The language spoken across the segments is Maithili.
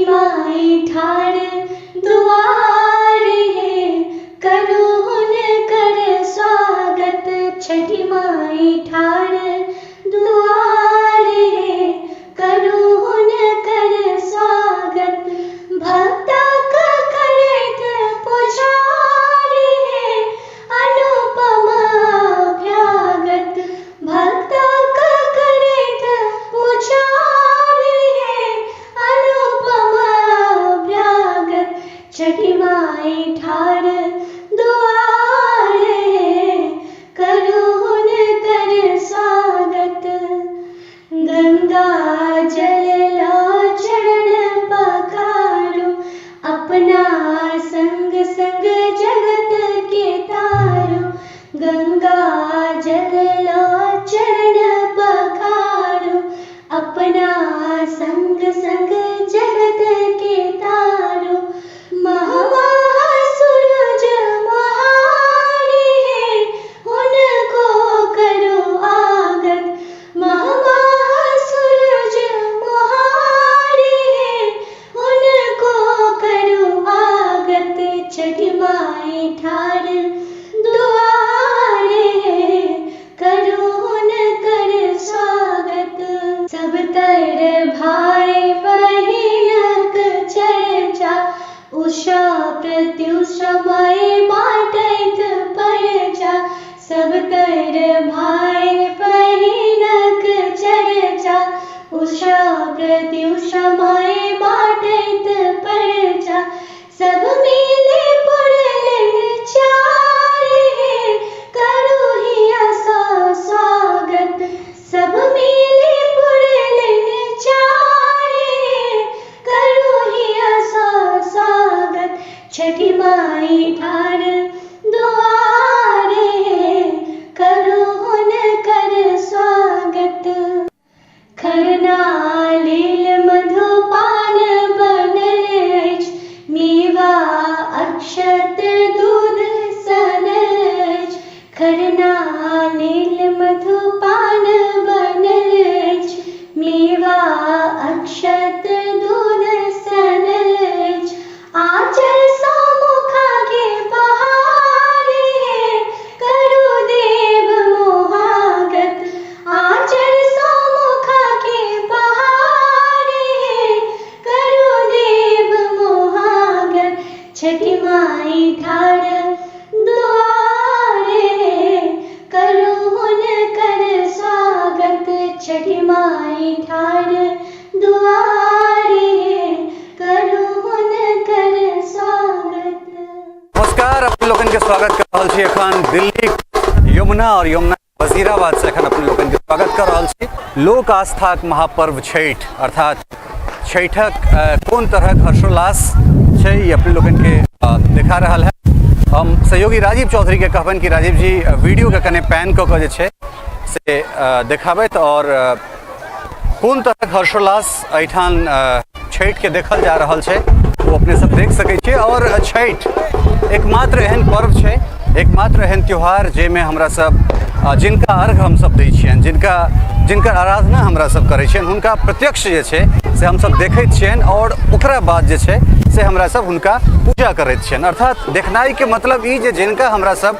माई ठाढ़ दुआर हे, करू हुनकर स्वागत। छठि माई ठाढ़ दुआर हे, करू हुनकर स्वागत। भक्तक करैत पुजार हे, अनुपम अभ्यागत। भक्तक करैत पुजार हे, अनुपम अभ्यागत। छठि माई ठाढ़ दुआर हे, करू हुनकर स्वागत। गंगा जल ला चरण पखारू, अपना संग संग जगत के तारू। गंगा जल ला चरण पखारू, अपना संग संग जगत के तारू। महा सूरज महारी है, उनको करो आगत। महा सूरज महारी है, उनको करो आगत। छठ माई ठाड़ दुआरे है, करो हुनकर स्वागत। सब तर भाई बहिनक चर्चा, उषा प्रत्युषा माय बाटैत परचा। सब तर भाई बहिनक चर्चा, उषा प्रत्युषा माय बाटैत परचा। सब मिले पुरलन चार हे, करू हिया सा स्वागत। सब मिले पुरलन चार हे, करू हिया सा स्वागत। छठि माई ठाड़ दुआर हे, करू हुनकर स्वागत। खरना लेल मधुपान बनल अछि, मेवा अक्षत दूध सनल अछि। खरना लेल मधुपान बनल अछि, मेवा अक्षत दूध सनल अछि। आँचल सँ मुखा के बहार हे, करू देव मोहागत। आँचल सँ मुखा के बहार हे, करू देव मोहागत। छठि माई ठाड़ दुआर हे, करू हुनकर स्वागत। छठि माई ठाड़ दुआर हे, करू हुनकर स्वागत। नमस्कार, अपने लोगन के स्वागत कर रहल छी एखन दिल्ली यमुना और यमुना वजीराबाद से एखन अपने लोगन के स्वागत कर रहल छी। लोक आस्थाक महापर्व छठि अर्थात छठिक कोन तरहक हर्षोल्लास छै ई अपने लोगन के देखा रहल है। हम सहयोगी राजीव चौधरी के कहबनि कि राजीव जी वीडियो के कने पैन कऽ के जे छै से देखाबैत और कोन तरहक हर्षोल्लास एहिठाम छठि के देखल जा रहल छै ओ अपने सब देख सकै छियै। और छठि एकमात्र एहन पर्व छै, एकमात्र एहन त्यौहार जाहिमे हमरा सब जिनका अर्घ हमसब दै छियनि, जिनकर आराधना हमरा सब करै छियनि, हुनका प्रत्यक्ष जे छै से हमसब देखैत छियनि और ओकरा बाद जे छै से हमरा सब हुनका पूजा करैत छियनि। अर्थात देखनाइके मतलब ई जे जिनका हमरा सब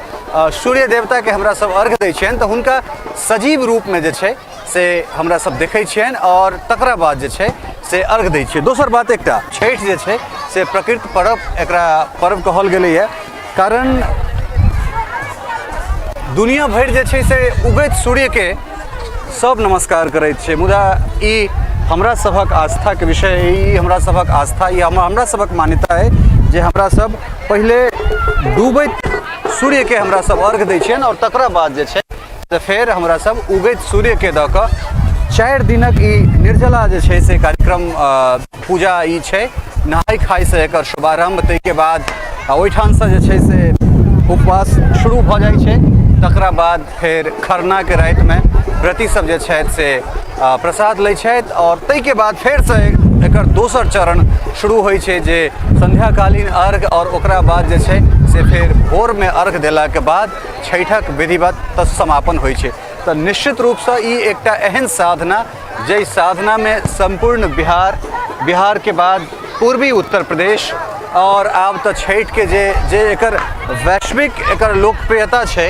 सूर्य देवताके हमरा सब अर्घ दै छियनि तऽ हुनका सजीव रूपमे जे छै से हमरा सब देखै छियनि और तकरा बाद जे छै से अर्घ दै छियै। दोसर बात, एकटा छठि जे छै से प्रकृति पर्व एकरा पर्व कहल गेलैए, कारण दुनिया भरि जे छै से उगैत सूर्यके सब नमस्कार करैत छै, मुदा ई हमरा सभक आस्थाके विषय, ई हमरा सभक आस्था, ई हमरा सभक मान्यता अइ जे हमरा सब पहिले डूबैत सूर्यके हमरा सब अर्घ दै छियनि और तकरा बाद जे छै तऽ फेर हमरा सब उगैत सूर्यके दऽ कऽ 4 दिनक ई निर्जला जे छै से कार्यक्रम पूजा ई छै। नहाय खायसँ एकर शुभारम्भ, ताहिके बाद ओहिठामसँ जे छै से उपवास शुरू भऽ जाइ छै। तकरा बाद फेर खरनाके रातिमे व्रती सब जे छथि से प्रसाद लै छथि और ताहिके बाद फेरसँ एकर दोसर चरण शुरू होइ छै जे सन्ध्याकालीन अर्घ और ओकरा बाद जे छै से फेर भोरमे अर्घ देलाके बाद छठिक विधिवत समापन होइ छै। तऽ निश्चित रूपसँ ई एकटा एहन साधना जाहि साधनामे सम्पूर्ण बिहार, बिहारके बाद पूर्वी उत्तर प्रदेश। आओर आब तऽ छठिके जे जे एकर वैश्विक एकर लोकप्रियता छै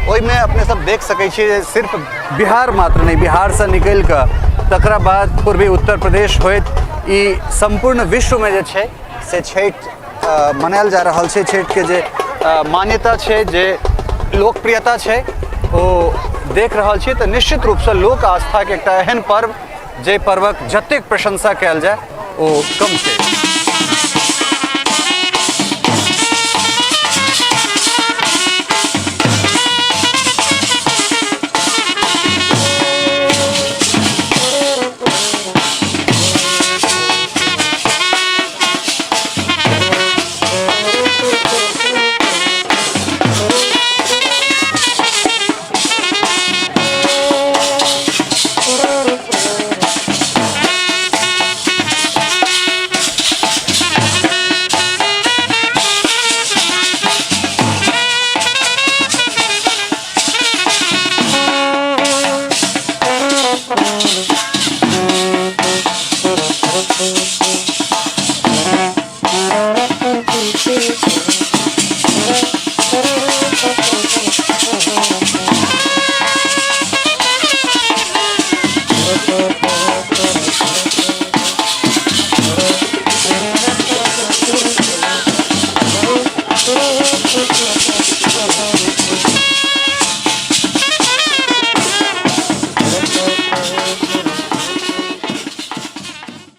ओहिमे अपने सब देख सकै छियै जे सिर्फ बिहार मात्र नहि, बिहारसँ निकलि कऽ तकरा बाद पूर्वी उत्तर प्रदेश होइत ई सम्पूर्ण विश्वमे जे छै से छठि मनायल जा रहल छै। छठिके जे मान्यता छै, जे लोकप्रियता छै, ओ देख रहल छियै। तऽ निश्चित रूपसँ लोक आस्थाके एकटा एहन पर्व जाहि पर्वक जतेक प्रशंसा कयल जाय ओ कम छै।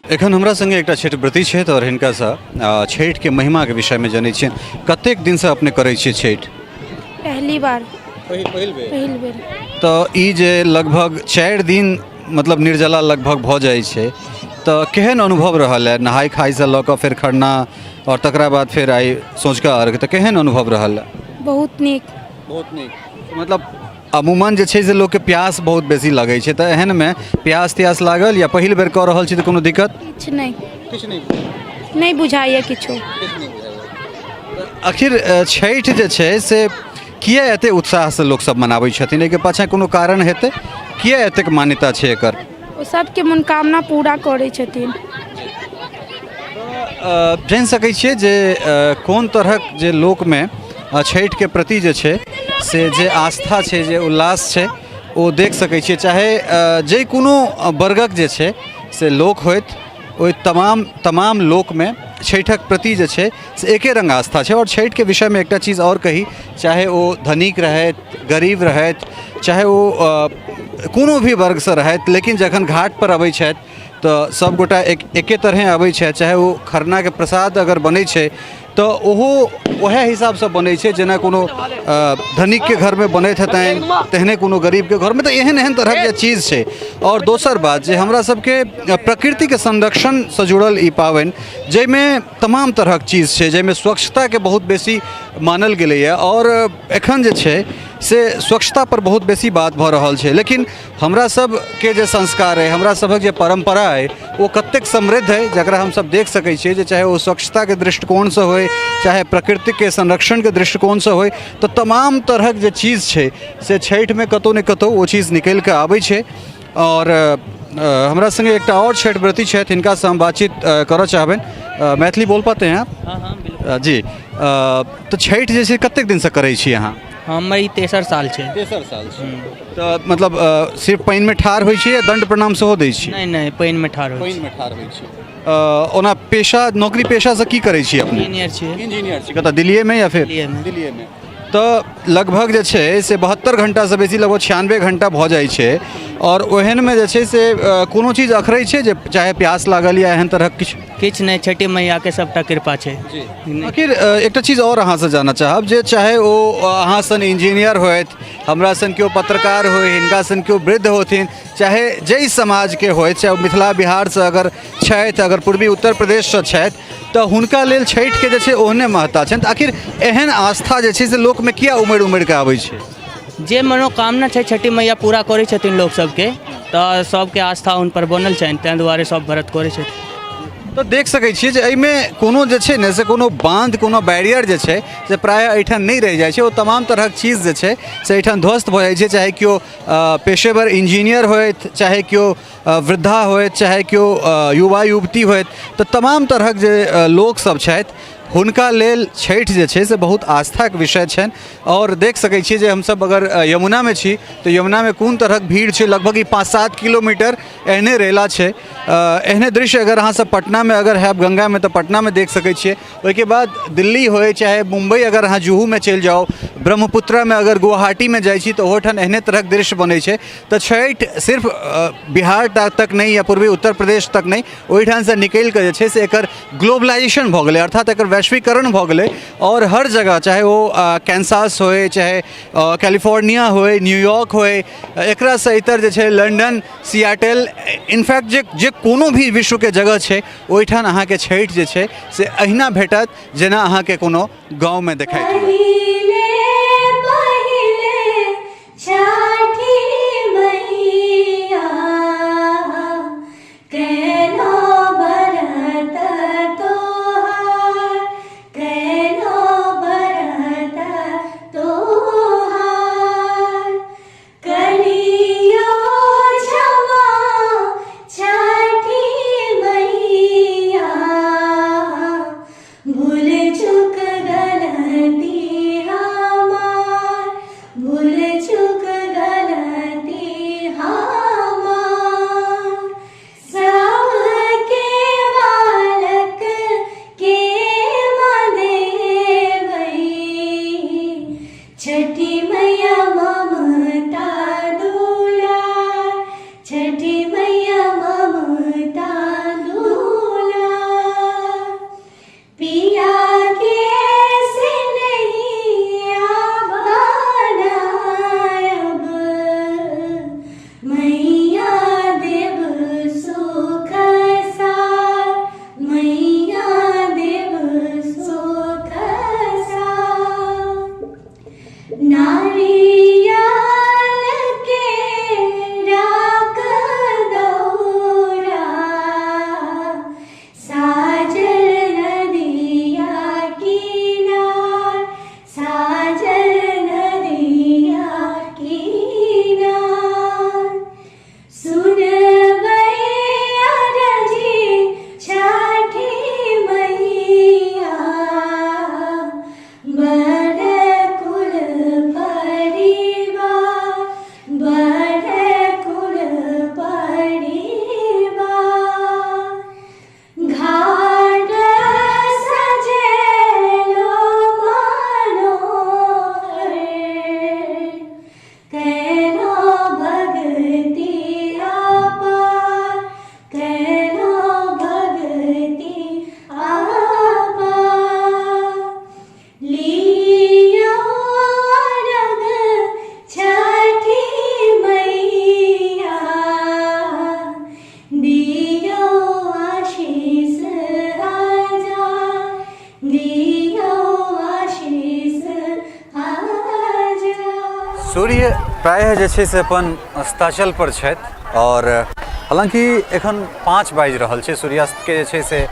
एखन हमरा संगे एकटा छठि व्रती छथि आओर हिनकासँ छठिके महिमाके विषयमे जनै छियनि। कतेक दिनसँ अपने करै छियै छठि? पहली बार। पहिल बेर? पहिल बेर। तऽ ई जे लगभग 4 दिन मतलब निर्जला लगभग भऽ जाइ छै, तऽ केहन अनुभव रहल है? नहाय खायसँ लऽ कऽ फेर खरना आओर तकरा बाद फेर आइ सँझुका अर्घ, तऽ केहन अनुभव रहल है? बहुत नीक। बहुत नीक। मतलब अमूमन जे छै से लोकके प्यास बहुत बेसी लगै छै, तऽ एहनमे प्यास त्यास लागल या पहिल बेर कऽ रहल छी तऽ कोनो दिक्कत? किछु नहि। किछु नहि? नहि बुझाइए किछो। आखिर छठि जे छै से किया एते उत्साहसँ लोकसब मनाबै छथिन? एहिके पाछाँ कोनो कारण हेतै? किया एतेक मान्यता छै एकर? ओ सबके मनोकामना पूरा करै छथिन। जानि सकै छियै जे कोन तरहक जे लोकमे छठिके प्रति जे छै से जे आस्था छै, जे उल्लास छै, ओ देख सकै छियै। चाहे जे कोनो वर्गक जे छै से लोक होथि, ओहि तमाम तमाम लोकमे छठिक प्रति जे छै से एके रङ्ग आस्था छै। आओर छठिके विषयमे एकटा चीज आओर कही, चाहे ओ धनिक रहथि, गरीब रहथि, चाहे ओ कोनो भी वर्गसँ रहथि, लेकिन जखन घाटपर अबै छथि तऽ सभगोटा एके तरहे अबै छथि। चाहे ओ खरनाके प्रसाद अगर बनै छै तऽ ओहो वएह हिसाबसँ बनै छै जेना कोनो धनिकके घरमे बनैत हेतनि तेहने कोनो गरीबके घरमे। तऽ एहन एहन तरहक जे चीज छै। आओर दोसर बात जे हमरा सबके प्रकृतिके संरक्षणसँ जुड़ल ई पाबनि, जाहिमे तमाम तरहक चीज छै, जाहिमे स्वच्छताके बहुत बेसी मानल गेलैए, आओर एखन जे छै से स्वच्छतापर बहुत बेसी बात भऽ रहल छै, लेकिन हमरा सबके जे संस्कार अइ, हमरा सभक जे परम्परा अइ, ओ कतेक समृद्ध अइ, जकरा हमसब देख सकै छियै जे चाहे ओ स्वच्छताके दृष्टिकोणसँ होइ, चाहे प्रकृतिके संरक्षणके दृष्टिकोणसँ होइ, तऽ तमाम तरहक जे चीज छै से छठिमे कतहु ने कतहु ओ चीज निकलिकऽ आबै छै। आओर हमरा सङ्गे एकटा आओर छठि व्रती छथि, हिनकासँ हम बातचीत करऽ चाहबनि। मैथिली बोल पाते हैं आप? हाँ हाँ, बिल्कुल। जी, तऽ छठि जे छै कतेक दिनसँ करै छी अहाँ? हमर ई तेसर साल छै। तेसर साल छै। तऽ मतलब सिर्फ पानिमे ठाढ़ होइ छी या दण्ड प्रणाम सेहो दै छी? नहि नहि, पानिमे ठाढ़ होइ छी। पानिमे ठाढ़ होइ छी। ओना पेशा, नौकरी पेशासँ की करै छी अपने? इंजीनियर छियै। इंजीनियर छी। कतऽ, दिल्लीएमे या फेर? दिल्लीएमे। दिल्लीएमे। तऽ लगभग जे छै से 72 घण्टासँ बेसी, लगभग 96 घण्टा भऽ जाइ छै, आओर ओहनमे जे छै से कोनो चीज अखरै छै जे चाहे प्यास लागल या एहन तरहक किछु? किछु नहि, छठि मैयाके सबटा कृपा छै। आखिर एकटा चीज आओर अहाँसँ जानऽ चाहब जे चाहे ओ अहाँ सन इंजीनियर होथि, हमरा सन केओ पत्रकार होइ, हिनका सन केओ वृद्ध होथिन, चाहे जाहि समाजके होथि, चाहे ओ मिथिला बिहारसँ अगर छथि, अगर पूर्वी उत्तर प्रदेशसँ छथि, तऽ हुनका लेल छठिके जे छै ओहने महत्ता छनि। तऽ आखिर एहन आस्था जे छै से लोकमे किया उमड़ि उमड़ि कऽ आबै छै? जे मनोकामना छै छठि मैया पूरा करै छथिन लोक सबके, तऽ सबके आस्था हुनपर बनल छनि, ताहि दुआरे सब व्रत करै छथिन। तऽ देख सकै छियै जे एहिमे कोनो जे छै ने से कोनो बाँध, कोनो बैरियर जे छै से प्रायः एहिठाम नहि रहि जाइ छै। ओ तमाम तरहक चीज जे छै से एहिठाम ध्वस्त भऽ जाइ छै, चाहे केओ पेशेवर इंजीनियर होथि, चाहे केओ वृद्धा होथि, चाहे केओ युवा युवती होथि, तऽ तमाम तरहक जे लोकसभ छथि हुनका लेल छठि जे छै से बहुत आस्थाके विषय छनि। आओर देख सकै छियै जे हमसभ अगर यमुनामे छी तऽ यमुनामे कोन तरहक भीड़ छै। लगभग ई 5-7 किलोमीटर एहने रेला छै। एहने दृश्य अगर अहाँ सब पटनामे अगर हैब गङ्गामे तऽ पटनामे देख सकै छियै। ओहिके बाद दिल्ली होइ चाहे मुम्बई, अगर अहाँ जुहूमे चलि जाउ, ब्रह्मपुत्रामे अगर गुवाहाटीमे जाइ छी तऽ ओहोठाम एहने तरहक दृश्य बनै छै। तऽ छठि सिर्फ बिहार तक नहि या पूर्वी उत्तर प्रदेश तक नहि, ओहिठामसँ निकलि कऽ जे छै से एकर ग्लोबलाइजेशन भऽ गेलै, अर्थात एकर वैश्वीकरण भऽ गेलै। आओर हर जगह, चाहे ओ कैंसास होइ, चाहे कैलिफोर्निया होइ, न्यूयॉर्क होइ, एकरासँ इतर जे छै लंडन, सियाटल, इनफैक्ट जे जे कोनो भी विश्वके जगह छै ओहिठाम अहाँके छठि जे छै से अहिना भेटत जेना अहाँके कोनो गाँवमे देखाइत हुए। पहिले पहिले छठी मैया कैलो बरत तोहार, कैलो बरत तोहार, करियो क्षमा छठी मैया, भूल चूक गलती हमार, भूल चूक गलती हमार, सबके बालक के मनेबै, छठी मैया ममता दुलार, छठी मैया ममता दुलार, पिया के स्नेहिया बनायब, मैया देव सुख सार, मैया देव सुख सार, नारियल के राख दौरा, साजल नदिया किनार, साजल नदिया किनार, सुनबै अरजी छठी मैया, बड़ कुल परिवार, बड़ कुल परिवार, घाट सजेलो मनोहर, कैलो भगती अपार, कैलो भगती अपार, लियो अर्घ छठी मैया, दियो आशीष हजार, दियो आशीष हजार। सूर्य प्रायः जे छै से अपन अस्ताचल पर छथि आओर हालाँकि एखन 5 बाजि रहल छै, सूर्यास्तके जे छै से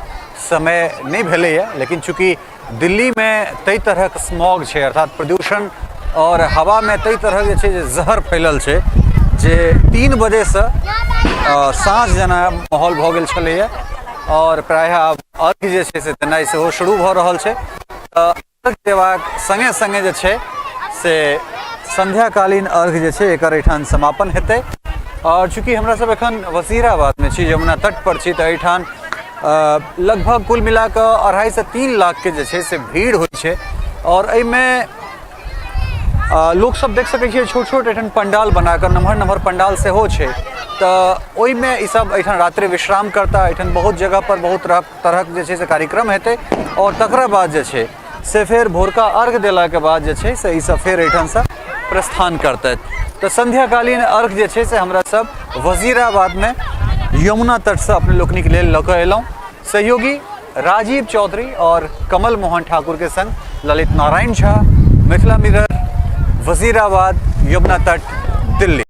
समय नहि भेलैए, लेकिन चूँकि दिल्लीमे ताहि तरहक स्मॉग छै, अर्थात प्रदूषण आओर हवामे ताहि तरहक जे छै जे जहर फैलल छै जे 3 बजेसँ साँझ जेना माहौल भऽ गेल छलैए आओर प्रायः आब अर्घ जे छै से देनाइ सेहो शुरू भऽ रहल छै। तऽ अर्घ देबाक सङ्गे सङ्गे जे छै से सन्ध्याकालीन अर्घ जे छै एकर एहिठाम समापन हेतै। आओर चूँकि हमरा सब एखन वजीराबादमे छी, यमुना तट पर छी, तऽ एहिठाम लगभग कुल मिलाकऽ 2.5 से 3 लाखके जे छै से भीड़ होइ छै। आओर एहिमे लोक सब देख सकै छियै छोट छोट एहिठाम पंडाल बनाकऽ नमहर नमहर पंडाल सेहो छै, तऽ ओहिमे ई सब एहिठाम रात्रि विश्राम करता। एहिठाम बहुत जगह पर बहुत तरहक जे छै से कार्यक्रम हेतै आओर तकरा बाद जे छै से फेर भोरका अर्घ देलाके बाद जे छै से ई सब फेर एहिठामसँ प्रस्थान करतथि। तऽ सन्ध्याकालीन अर्घ जे छै से हमरा सब वजीराबादमे यमुना तटसँ अपने लोकनिक लेल लऽ कऽ अयलहुँ। सहयोगी राजीव चौधरी और कमल मोहन ठाकुर के संग ललित नारायण झा, मिथिला मिरर, वजीराबाद, यमुना तट, दिल्ली।